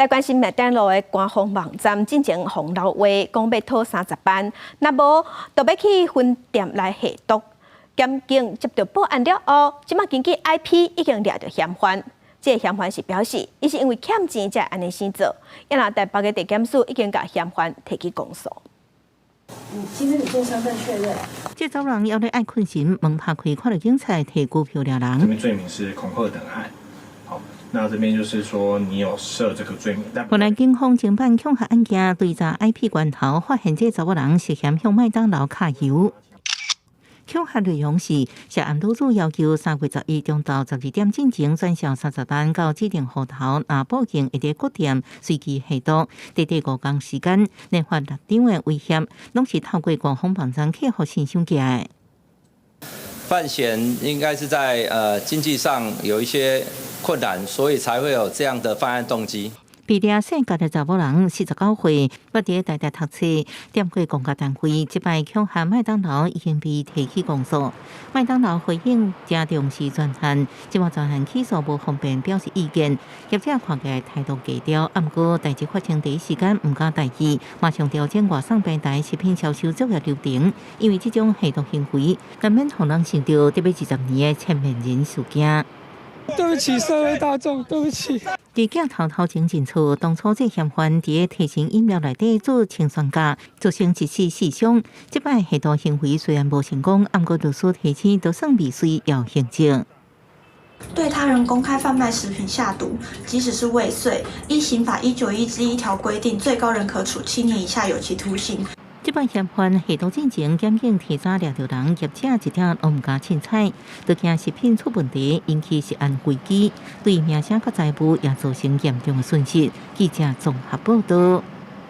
來關心麥當勞的官方網站進前予人留話，講欲討30萬，若無就欲去分店來下毒。檢警接到報案了後，這馬根據 IP 已經掠著嫌犯。這個嫌犯是表示，伊是因為欠錢才會按呢生做。啊若台北的地檢署已經共嫌犯提起公訴。你其實你做身份確認。這查某人猶咧愛睏神，門拍開，看著警察提拘票掠人。這邊罪名是恐嚇等案。好，那這邊就是說你有設這個罪名。原來警方偵辦恐嚇案件，追查 IP 源頭，發現這查某人涉嫌向麥當勞揩油。恐嚇內容是涉案女子要求3月11中晝12點進前轉賬30萬到指定戶頭，若報警會佇各店隨機下毒，短短5工時間，連發六張的威脅，攏是透過官方網站客服信箱寄的。范閒應該是在經濟上有一些困難，所以才會有這樣的犯案動機。被掠姓葛的查某人，49歲，捌佇台大讀冊，踮過公家單位，這擺恐嚇麥當勞已經被提起公訴。麥當勞回應誠重視專案，這馬專案起訴無方便表示意見。業者看起來態度低調，毋過代誌發生第一時間毋敢大意，馬上調整外送平台食品銷售作業流程，因為這種下毒行為，難免予人想著特別20年的千面人事件。對不起社會大眾，對不起。佇鏡頭頭前認錯，當初這嫌犯佇提神飲料內底注氰酸鉀，造成一死四傷。這擺下毒行為雖然無成功，毋過律師提醒都算未遂要刑責。對他人公開販賣食品下毒，即使是未遂，依刑法191之1條規定，最高仍可處7年以下有期徒刑。這擺嫌犯下毒進前，檢警提早掠著人，業者一點攏毋敢凊彩，都驚食品出問題，引起食安危機，對名聲佮財務也造成嚴重的損失。記者綜合報導。